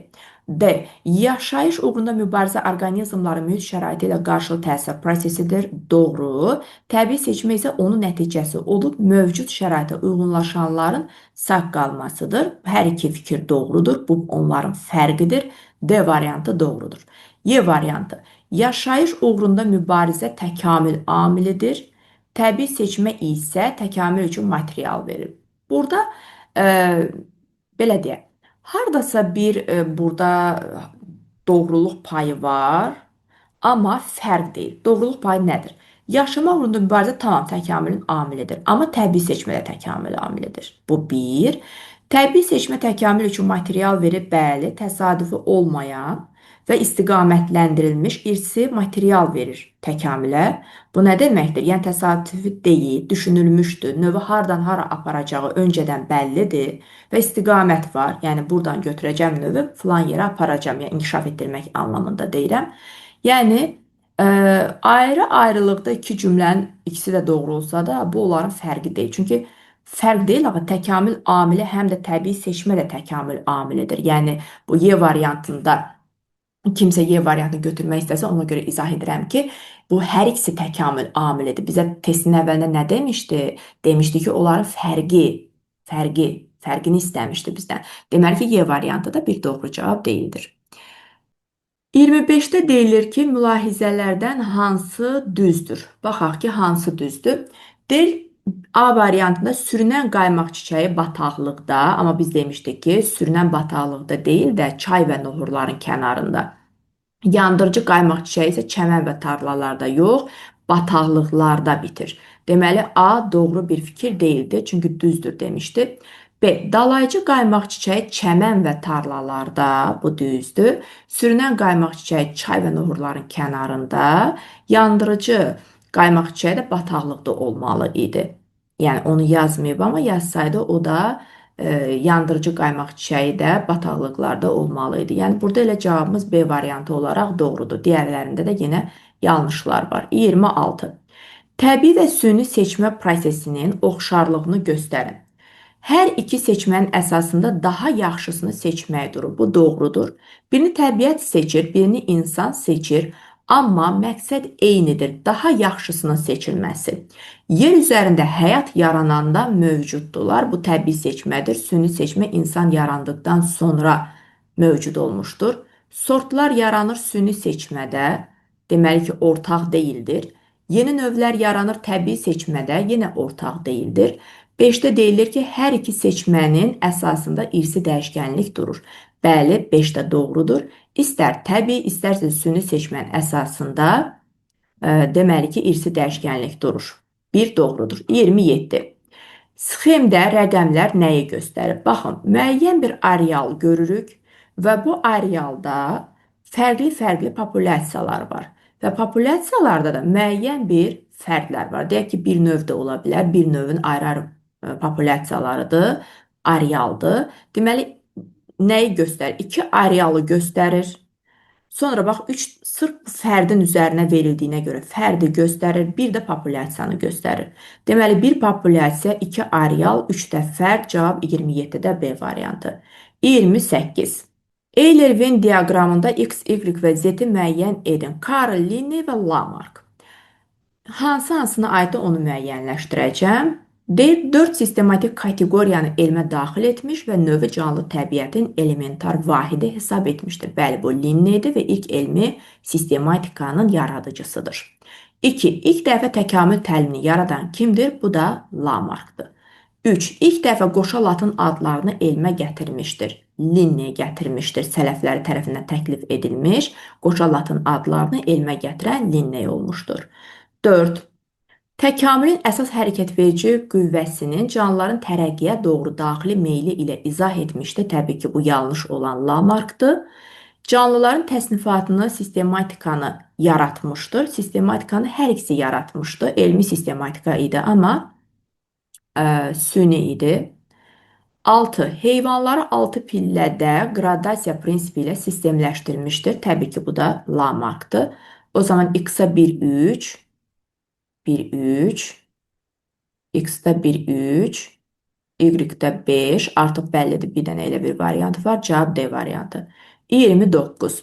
D. Yaşayış uğrunda mübarizə orqanizmların mühit şəraiti ilə qarşılıqlı təsir prosesidir. Doğru. Təbii seçmə isə onun nəticəsi olub mövcud şəraitə uyğunlaşanların sağ qalmasıdır. Hər iki fikir doğrudur. Bu onların fərqidir. D variantı doğrudur. Y variantı. Yaşayış uğrunda mübarizə təkamül amilidir. Təbii seçmə isə təkamül üçün material verir. Burada belə deyək, hardasa bir burada doğruluq payı var, amma fərq deyil. Doğruluq payı nədir? Yaşama uğrunda mübarizə tamam təkamülün amilidir, amma təbii seçmə də təkamül amilidir. Bu bir. Təbii seçmə təkamül üçün material verir, bəli, təsadüfi olmayan və istiqamətləndirilmiş irsi material verir təkamülə. Bu nə deməkdir? Yəni təsadüfi deyil, düşünülmüşdür. Növü hardan hara aparacağı öncədən bəllidir və istiqamət var. Yəni buradan götürəcəm növü, filan yerə aparacağam, yəni inkişaf etdirmək anlamında deyirəm. Yəni ayrı-ayrılıqda iki cümlənin ikisi də doğru olsa da bu onların fərqi deyil. Çünki Fərq deyil, amma təkamül amili həm də təbii seçmə də təkamül amilidir. Yəni bu Y variantında kimsə Y variantını götürmək istəsə, ona görə izah edirəm ki, bu hər ikisi təkamül amilidir. Bizə testin əvvəlində nə demişdi? Demişdi ki, onların fərqini istəmişdi bizdən. Deməli ki, Y variantı da bir doğru cavab deyildir. 25-də deyilir ki, mülahizələrdən hansı düzdür? Baxaq ki, hansı düzdür? Deyir, A variantında sürünən qaymaq çiçəyi bataqlıqda, amma biz demişdik ki, sürünən bataqlıqda deyil də çay və nohurların kənarında. Yandırıcı qaymaq çiçəyi isə çəmən və tarlalarda yox, bataqlıqlarda bitir. Deməli, A doğru bir fikir deyildi, çünki düzdür demişdi. B. Dalayıcı qaymaq çiçəyi çəmən və tarlalarda, bu düzdür. Sürünən qaymaq çiçəyi çay və nohurların kənarında, yandırıcı qaymaq çiçəyi də bataqlıqda olmalı idi. Yəni onu yazmayıb, amma yazsaydı o da yandırıcı qaymaq çiçəyi də bataqlıqlarda olmalı idi. Yəni burada elə cavabımız B variantı olaraq doğrudur. Digərlərində də yenə yanlışlar var. 26. Təbii və süni seçmə prosesinin oxşarlığını göstərin. Hər iki seçmənin əsasında daha yaxşısını seçmək durur. Bu doğrudur. Birini təbiət seçir, birini insan seçir. Amma məqsəd eynidir, daha yaxşısının seçilməsi. Yer üzərində həyat yarananda mövcuddurlar. Bu təbii seçmədir. Süni seçmə insan yarandıqdan sonra mövcud olmuşdur. Sortlar yaranır süni seçmədə, deməli ki, ortaq deyildir. Yeni növlər yaranır təbii seçmədə, yenə ortaq deyildir. 5-də deyilir ki, hər iki seçmənin əsasında irsi dəyişkənlik durur. Bəli, 5 də doğrudur. İstər təbii, istərsə süni seçmənin əsasında deməli ki, irsi dəyişkənlik durur. 1 doğrudur. 27. Sxemdə rəqəmlər nəyi göstərir? Baxın, müəyyən bir areal görürük və bu arealda fərqli-fərqli populyasiyalar var. Və populyasiyalarda da müəyyən bir fərdlər var. Deyək ki, bir növ də ola bilər, bir növün ayrı-ayrı populyasiyalarıdır, arealdır. Deməli, nəyi göstərir? 2 arealı göstərir. Sonra bax, 3 sırf bu fərdin üzərinə verildiyinə görə fərdi göstərir, bir də populyasiyanı göstərir. Deməli, bir populyasiya, 2 areal, 3 də fərd, cavab 27-də B variantı. 28. Euler-Venn diaqramında X, Y və Z-i müəyyən edin. Karl Linne və Lamarck. Hansı hansına aiddir onu müəyyənləşdirəcəm. Deyir, 4 sistematik kateqoriyanı elmə daxil etmiş və növü canlı təbiətin elementar vahidi hesab etmişdir. Bəli, bu Linnedir və ilk elmi sistematikanın yaradıcısıdır. 2. İlk dəfə təkamül təlimini yaradan kimdir? Bu da Lamarckdır. 3. İlk dəfə qoşa latın adlarını elmə gətirmişdir. Linne gətirmişdir. Sələfləri tərəfindən təklif edilmiş qoşa latın adlarını elmə gətirən Linne olmuşdur. 4. Təkamülün əsas hərəkətverici qüvvəsinin canlıların tərəqqiyə doğru daxili meyli ilə izah etmişdi. Təbii ki, bu yanlış olan Lamarckdır. Canlıların təsnifatını, sistematikanı yaratmışdır. Sistematikanı hər ikisi yaratmışdı. Elmi sistematika idi, amma süni idi. 6. Heyvanları 6 pillədə qradasiya prinsipi ilə sistemləşdirmişdir. Təbii ki, bu da Lamarckdır. O zaman X-a 1, 3, 1, 3, X-də 1, 3, Y-də 5. Artıq bəllidir, bir dənə elə bir variantı var. Cavab D variantı. 29.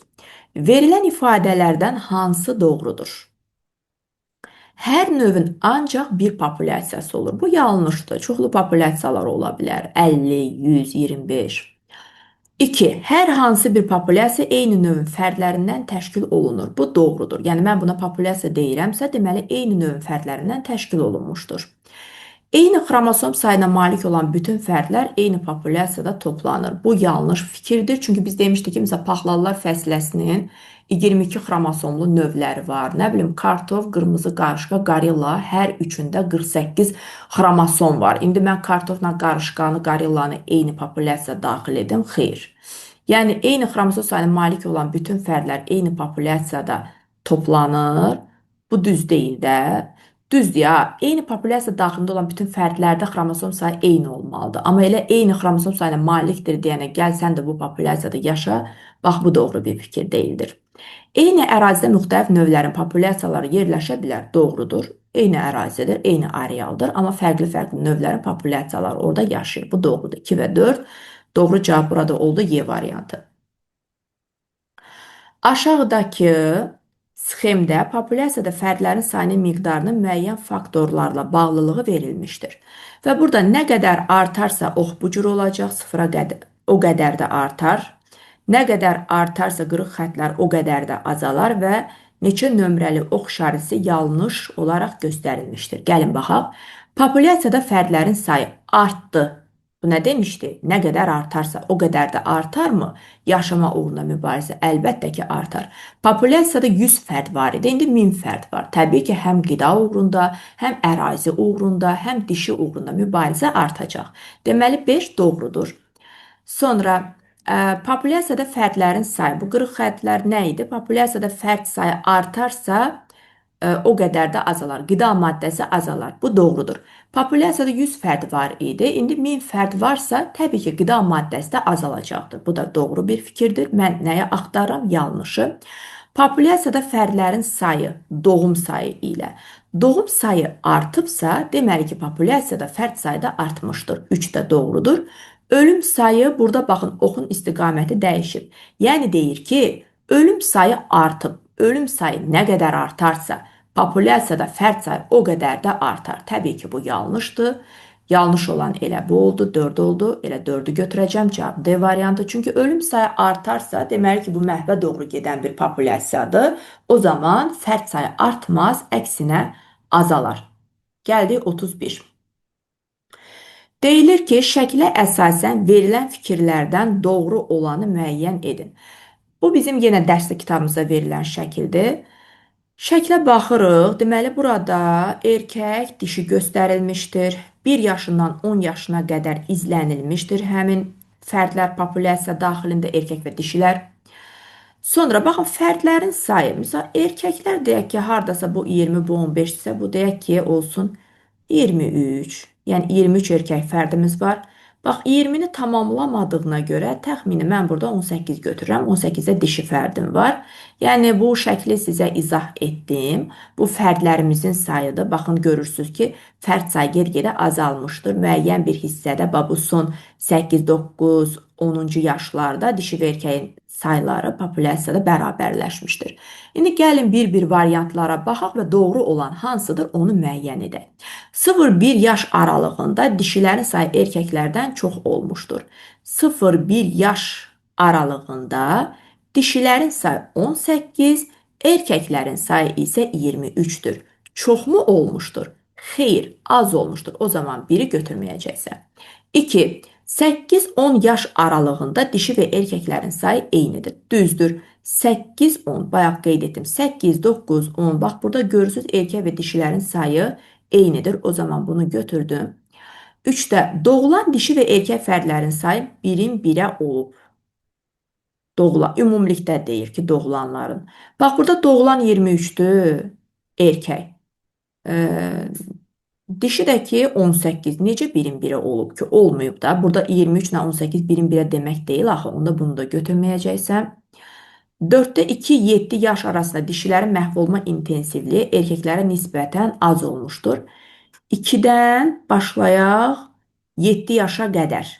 Verilən ifadələrdən hansı doğrudur? Hər növün ancaq bir populyasiyası olur. Bu yanlışdır. Çoxlu populyasiyalar ola bilər. 50, 100, 25. 2. Hər hansı bir populyasiya eyni növün fərdlərindən təşkil olunur. Bu doğrudur. Yəni mən buna populyasiya deyirəmsə, deməli eyni növün fərdlərindən təşkil olunmuşdur. Eyni xromosom sayına malik olan bütün fərdlər eyni populyasiyada toplanır. Bu yanlış fikirdir. Çünki biz demişdik ki, məsələn, paxlallar fəsiləsinin 22 xromosomlu növləri var. Nə bilim, kartof, qırmızı qarışqa, qarilla hər üçündə 48 xromosom var. İndi mən kartofla qarışqanı, qarillanı eyni populyasiya daxil edim? Xeyr. Yəni, eyni xromosom sayına malik olan bütün fərdlər eyni populyasiyada toplanır. Bu düz deyil də. Düzdür ya, eyni populyasiya daxilində olan bütün fərdlərdə xromosom sayı eyni olmalıdır. Amma elə eyni xromosom sayına malikdir deyənə gəl sən də bu populyasiyada yaşa, bax bu doğru bir fikir deyildir. Eyni ərazidə müxtəlif növlərin populyasiyaları yerləşə bilər, doğrudur. Eyni ərazidir, eyni arealdır, amma fərqli-fərqli növlərin populyasiyaları orada yaşayır. Bu doğrudur. 2 və 4. Doğru cavab burada oldu Y variantı. Aşağıdakı sxemdə populyasiyada fərdlərin sayının miqdarının müəyyən faktorlarla bağlılığı verilmişdir. Və burada nə qədər artarsa ox bu cür olacaq, sıfıra qədər, o qədər də artar. Nə qədər artarsa qırıq xətlər o qədər də azalar və neçə nömrəli ox işarəsi yanlış olaraq göstərilmişdir. Gəlin baxaq. Populyasiyada fərdlərin sayı artdı. Bu nə demişdi? Nə qədər artarsa o qədər də artarmı? Yaşama uğruna mübarizə əlbəttə ki artar. Populyasiyada 100 fərd var idi, indi 1000 fərd var. Təbii ki, həm qida uğrunda, həm ərazi uğrunda, həm dişi uğrunda mübarizə artacaq. Deməli 5 doğrudur. Sonra populyasiyada fərdlərin sayı, bu qırıq xətlər nə idi? Populyasiyada fərd sayı artarsa, o qədər də azalar. Qida maddəsi azalar. Bu doğrudur. Populyasiyada 100 fərd var idi. İndi 1000 fərd varsa, təbii ki, qida maddəsi də azalacaqdır. Bu da doğru bir fikirdir. Mən nəyə axtarıram? Yanlışı. Populyasiyada fərdlərin sayı doğum sayı ilə. Doğum sayı artıbsa, deməli ki, populyasiyada fərd sayı da artmışdır. 3 də doğrudur. Ölüm sayı burada baxın, oxun istiqaməti dəyişib. Yəni deyir ki, ölüm sayı artıb. Ölüm sayı nə qədər artarsa, populyasiyada fərd sayı o qədər də artar. Təbii ki, bu yanlışdır. Yanlış olan elə bu oldu, 4 oldu. Elə 4-ü götürəcəm. Cavab D variantı. Çünki ölüm sayı artarsa, deməli ki, bu məhvə doğru gedən bir populyasiyadır. O zaman fərd sayı artmaz, əksinə azalar. Gəldik 31. Deyilir ki, şəklə əsasən verilən fikirlərdən doğru olanı müəyyən edin. Bu bizim yenə dərslik kitabımızda verilən şəkildir. Şəklə baxırıq. Deməli, burada erkək, dişi göstərilmişdir. 1 yaşından 10 yaşına qədər izlənilmişdir həmin fərdlər populyasiya daxilində erkək və dişilər. Sonra baxın, fərdlərin sayı. Misal, erkəklər deyək ki, hardasa bu 20, bu 15 isə bu deyək ki, olsun 23. Yəni 23 erkək fərdimiz var. Bax, 20-ni tamamlamadığına görə təxmini mən burada 18 götürürəm. 18-də dişi fərdim var. Yəni bu şəkli sizə izah etdim. Bu fərdlərimizin sayıdır. Baxın, görürsünüz ki, fərd sayı get-gedə azalmışdır. Müəyyən bir hissədə, bax, bu son 8, 9, 10-cu yaşlarda dişi və erkəyin sayları populyasiyada bərabərləşmişdir. İndi gəlin bir-bir variantlara baxaq və doğru olan hansıdır onu müəyyən edək. 0-1 yaş aralığında dişilərin sayı erkəklərdən çox olmuşdur. 0-1 yaş aralığında dişilərin sayı 18, erkəklərin sayı isə 23-dür. Çoxmu olmuşdur? Xeyr, az olmuşdur. O zaman 1-i götürməyəcəksən. 2. 8-10 yaş aralığında dişi və erkəklərin sayı eynidir. Düzdür. 8-10, bayaq qeyd etdim. 8, 9, 10. Bax, burada görürsünüz, erkək və dişilərin sayı eynidir. O zaman bunu götürdüm. 3-də doğulan dişi və erkək fərdlərin sayı 1-in 1-ə olub. Doğulan, ümumilikdə deyir ki, doğulanların. Bax, burada doğulan 23-dür erkək. Dişi də ki 18. Necə 1-in 1-ə olub ki? Olmayıb da. Burada 23 ilə 18 1-in 1-ə demək deyil axı. Onda bunu da götürməyəcəksən. 4-də 2-7 yaş arasında dişilərin məhv olma intensivliyi erkəklərə nisbətən az olmuşdur. 2-dən başlayaq 7 yaşa qədər.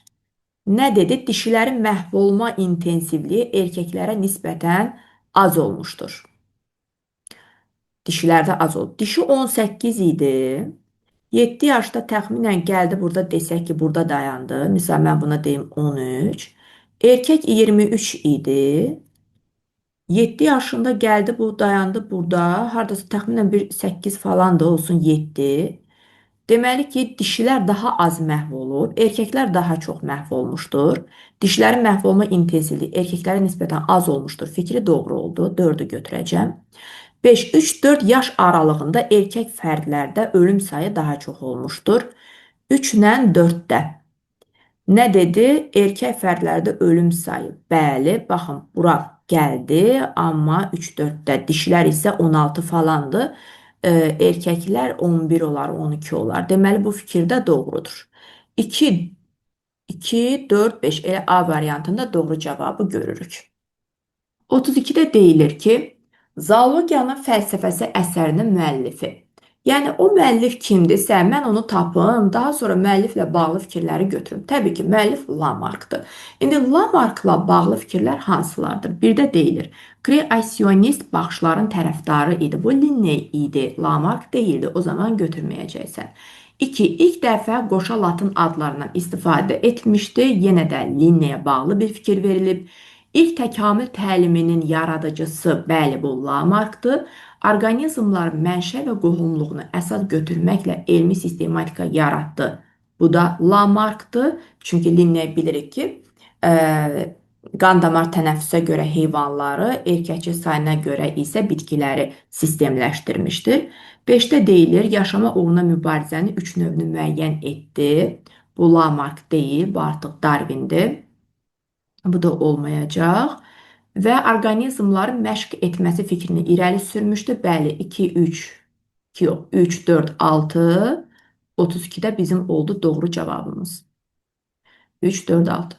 Nə dedi? Dişilərin məhv olma intensivliyi erkəklərə nisbətən az olmuşdur. Dişilərdə az olub. Dişi 18 idi. 7 yaşda təxminən gəldi burada desək ki, burada dayandı. Misal, mən buna deyim 13. Erkək 23 idi. 7 yaşında gəldi, bu dayandı burada. Hardasa təxminən bir 8 falan da olsun 7. Deməli ki, dişilər daha az məhv olub, erkəklər daha çox məhv olmuşdur. Dişilərin məhv olma intensivliyi erkəklərə nisbətən az olmuşdur. Fikri doğru oldu. 4-ü götürəcəm. 5, 3, 4 yaş aralığında erkək fərdlərdə ölüm sayı daha çox olmuşdur. 3 ilə 4-də. Nə dedi? Erkək fərdlərdə ölüm sayı. Bəli, baxın, bura gəldi, amma 3-4-də dişilər isə 16 falandır. Erkəklər 11 olar, 12 olar. Deməli, bu fikir də doğrudur. 2, 2, 4, 5. Elə A variantında doğru cavabı görürük. 32-də deyilir ki, Zoologiyanın fəlsəfəsi əsərinin müəllifi. Yəni o müəllif kimdirsə, mən onu tapım, daha sonra müəlliflə bağlı fikirləri götürüm. Təbii ki, müəllif Lamarckdır. İndi Lamarckla bağlı fikirlər hansılardır? Bir də deyilir, kreasionist baxışların tərəfdarı idi. Bu Linne idi, Lamarck deyildi. O zaman götürməyəcəksən. 2. İlk dəfə qoşa latın adlarından istifadə etmişdi. Yenə də Linneyə bağlı bir fikir verilib. İlk təkamül təliminin yaradıcısı, bəli, bu Lamarckdır. Orqanizmların mənşə və qohumluğunu əsas götürməklə elmi sistematika yaratdı. Bu da Lamarckdır. Çünki Linne bilirik ki, qan damar tənəffüsə görə heyvanları, erkəkçi sayına görə isə bitkiləri sistemləşdirmişdir. 5-də deyilir, yaşama uğruna mübarizənin 3 növünü müəyyən etdi. Bu Lamarck deyil, bu artıq Darwindir. Bu da olmayacaq. Və orqanizmların məşq etməsi fikrini irəli sürmüşdü. Bəli, 2, 3, 2 yox, 3, 4, 6, 32-də bizim oldu doğru cavabımız. 3, 4, 6.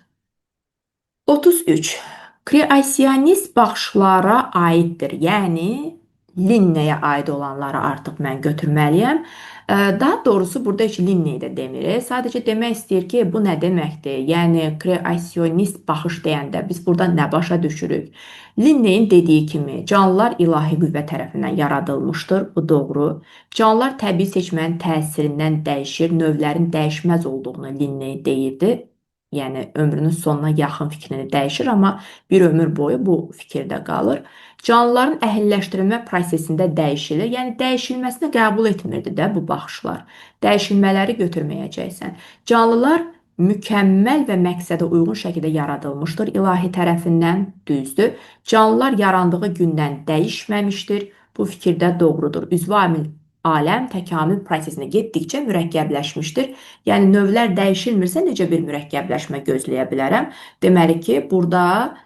33. Kreasionist baxışlara aiddir. Yəni, Linneyə aid olanları artıq mən götürməliyəm. Daha doğrusu burada heç Linneyi də demirik. Sadəcə demək istəyir ki, bu nə deməkdir? Yəni kreasionist baxış deyəndə biz burada nə başa düşürük? Linneyin dediyi kimi canlılar ilahi qüvvə tərəfindən yaradılmışdır. Bu doğru. Canlılar təbii seçmənin təsirindən dəyişir, növlərin dəyişməz olduğunu Linne deyirdi. Yəni ömrünün sonuna yaxın fikrini dəyişir, amma bir ömür boyu bu fikirdə qalır. Canlıların əhilləşdirilmə prosesində dəyişilir. Yəni dəyişilməsini qəbul etmirdi də bu baxışlar. Dəyişilmələri götürməyəcəksən. Canlılar mükəmməl və məqsədə uyğun şəkildə yaradılmışdır ilahi tərəfindən, düzdür. Canlılar yarandığı gündən dəyişməmişdir. Bu fikir də doğrudur. Üzvü amil aləm təkamül prosesində getdikcə mürəkkəbləşmişdir. Yəni növlər dəyişilmirsə necə bir mürəkkəbləşmə gözləyə bilərəm? Deməli ki, burada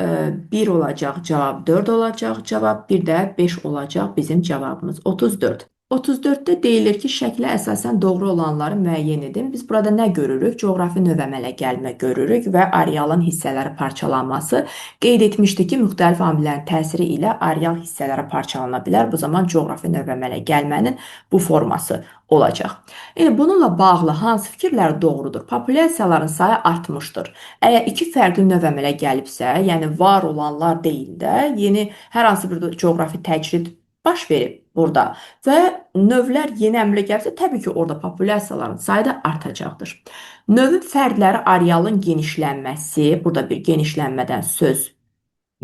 1 olacaq cavab, 4 olacaq cavab, bir də 5 olacaq bizim cavabımız. 34. 34-də deyilir ki, şəklə əsasən doğru olanları müəyyən edin. Biz burada nə görürük? Coğrafi növ əmələ gəlmə görürük və arealın hissələri parçalanması. Qeyd etmişdik ki, müxtəlif amillərin təsiri ilə areal hissələri parçalana bilər. Bu zaman coğrafi növ əmələ gəlmənin bu forması olacaq. İndi bununla bağlı hansı fikirlər doğrudur? Populyasiyaların sayı artmışdır. Əgər iki fərqli növ əmələ gəlibsə, yəni var olanlar deyil də, yeni hər hansı bir coğrafi təcrid baş verib burada və növlər yeni əmələ gəlibsə, təbii ki, orada populyasiyaların sayı da artacaqdır. Növün fərdləri arealın genişlənməsi, burada bir genişlənmədən söz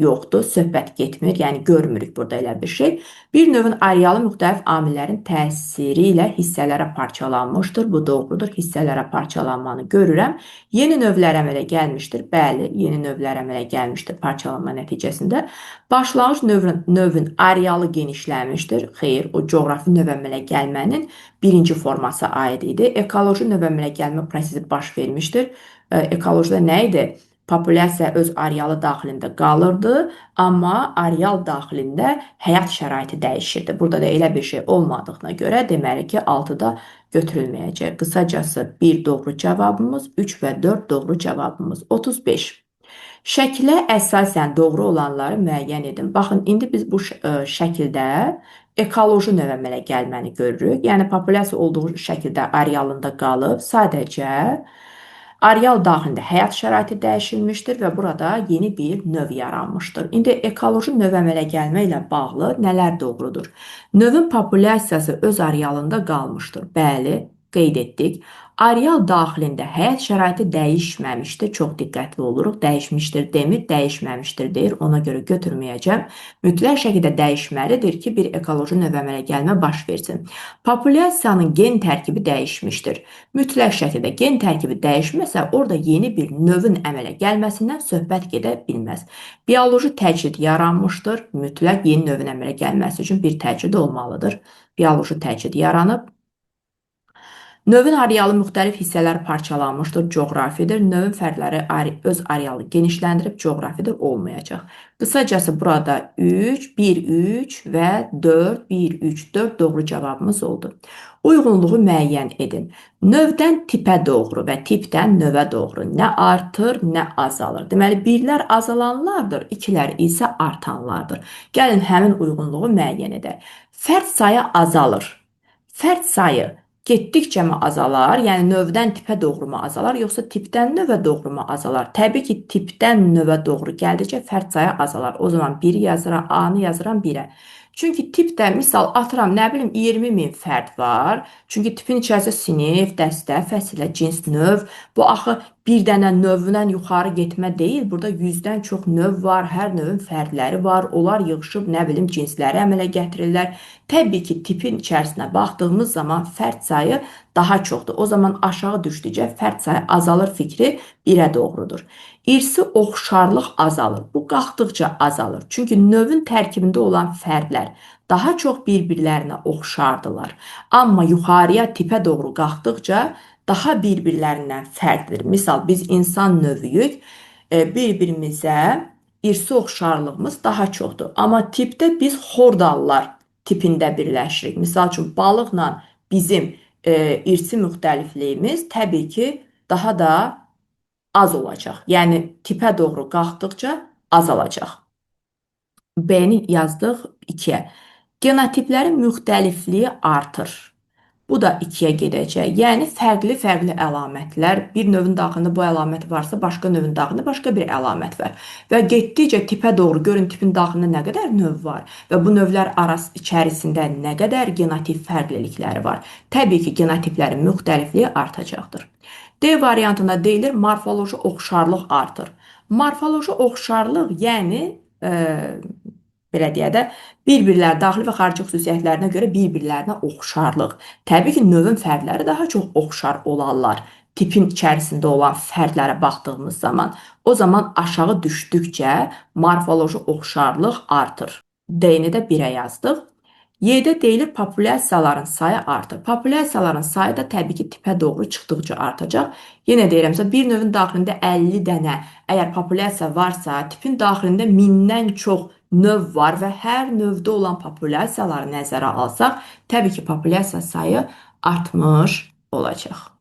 yoxdur, söhbət getmir, yəni görmürük burada elə bir şey. Bir növün arealı müxtəlif amillərin təsiri ilə hissələrə parçalanmışdır. Bu doğrudur, hissələrə parçalanmanı görürəm. Yeni növlər əmələ gəlmişdir. Bəli, yeni növlər əmələ gəlmişdir parçalanma nəticəsində. Başlanğıc növün arealı genişlənmişdir. Xeyr, o coğrafi növ əmələ gəlmənin birinci forması aid idi. Ekoloji növ əmələ gəlmə prosesi baş vermişdir. Ekolojida nə idi? Populyasiya öz arealı daxilində qalırdı, amma areal daxilində həyat şəraiti dəyişirdi. Burada da elə bir şey olmadığına görə deməli ki, 6-da götürülməyəcək. Qısacası 1 doğru cavabımız, 3 və 4 doğru cavabımız. 35. Şəklə əsasən doğru olanları müəyyən edin. Baxın, indi biz bu şəkildə ekoloji növ əmələ gəlməni görürük. Yəni populyasiya olduğu şəkildə arealında qalıb, sadəcə areal daxilində həyat şəraiti dəyişilmişdir və burada yeni bir növ yaranmışdır. İndi ekoloji növ əmələ gəlmə ilə bağlı nələr doğrudur? Növün populyasiyası öz arealında qalmışdır. Bəli, qeyd etdik. Areal daxilində həyat şəraiti dəyişməmişdir. Çox diqqətli oluruq. Dəyişmişdir demir, dəyişməmişdir deyir. Ona görə götürməyəcəm. Mütləq şəkildə dəyişməlidir ki, bir ekoloji növ əmələ gəlmə baş versin. Populyasiyanın gen tərkibi dəyişmişdir. Mütləq şəkildə gen tərkibi dəyişməsə, orada yeni bir növün əmələ gəlməsindən söhbət gedə bilməz. Bioloji təcrid yaranmışdır. Mütləq yeni növün əmələ gəlməsi üçün bir təcrid olmalıdır. Bioloji təcrid yaranıb. Növün arealı müxtəlif hissələr parçalanmışdır, coğrafidir. Növün fərdləri öz arealı genişləndirib, coğrafidir, olmayacaq. Qısacası burada 3, 1, 3 və 4, 1, 3, 4 doğru cavabımız oldu. Uyğunluğu müəyyən edin. Növdən tipə doğru və tipdən növə doğru nə artır, nə azalır. Deməli, birlər azalanlardır, ikilər isə artanlardır. Gəlin həmin uyğunluğu müəyyən edək. Fərd sayı azalır. Fərd sayı getdikcə mi azalar, yəni növdən tipə doğru mu azalar, yoxsa tipdən növə doğru mu azalar? Təbii ki, tipdən növə doğru gəldikcə fərd sayı azalar. O zaman 1 yazıram, A-nı yazıram 1-ə. Çünki tipdə, misal atıram, nə bilim 20 min fərd var. Çünki tipin içərisində sinif, dəstə, fəsilə, cins, növ. Bu axı bir dənə növdən yuxarı getmə deyil. Burada 100-dən çox növ var. Hər növün fərdləri var. Onlar yığışıb, nə bilim, cinsləri əmələ gətirirlər. Təbii ki, tipin içərisinə baxdığımız zaman fərd sayı daha çoxdur. O zaman aşağı düşdükcə fərd sayı azalır fikri 1-ə doğrudur. İrsi oxşarlıq azalır. Bu qalxdıqca azalır. Çünki növün tərkibində olan fərdlər daha çox bir-birlərinə oxşardılar. Amma yuxarıya tipə doğru qalxdıqca daha bir-birlərindən fərqlidir. Misal, biz insan növüyük, bir-birimizə irsi oxşarlığımız daha çoxdur. Amma tipdə biz xordallar tipində birləşirik. Misal üçün, balıqla bizim irsi müxtəlifliyimiz təbii ki, daha da az olacaq. Yəni tipə doğru qalxdıqca azalacaq. B-ni yazdıq 2-yə. Genotiplərin müxtəlifliyi artır. Bu da 2-yə gedəcək. Yəni fərqli-fərqli əlamətlər. Bir növün daxilində bu əlamət varsa, başqa növün daxilində başqa bir əlamət var. Və getdikcə tipə doğru, görün tipin daxilində nə qədər növ var və bu növlər arası içərisində nə qədər genotip fərqlilikləri var. Təbii ki, genotiplərin müxtəlifliyi artacaqdır. D variantında deyilir morfoloji oxşarlıq artır. Morfoloji oxşarlıq, yəni belə deyək də, bir-birləri daxili və xarici xüsusiyyətlərinə görə bir-birlərinə oxşarlıq. Təbii ki, növün fərdləri daha çox oxşar olarlar. Tipin içərisində olan fərdlərə baxdığımız zaman, o zaman aşağı düşdükcə morfoloji oxşarlıq artır. D-ni də 1-ə yazdıq. Y-də deyilir populyasiyaların sayı artır. Populyasiyaların sayı da təbii ki, tipə doğru çıxdıqca artacaq. Yenə deyirəm, məsələn, bir növün daxilində 50 dənə əgər populyasiya varsa, tipin daxilində 1000-dən çox növ var və hər növdə olan populyasiyaları nəzərə alsaq, təbii ki, populyasiya sayı artmış olacaq.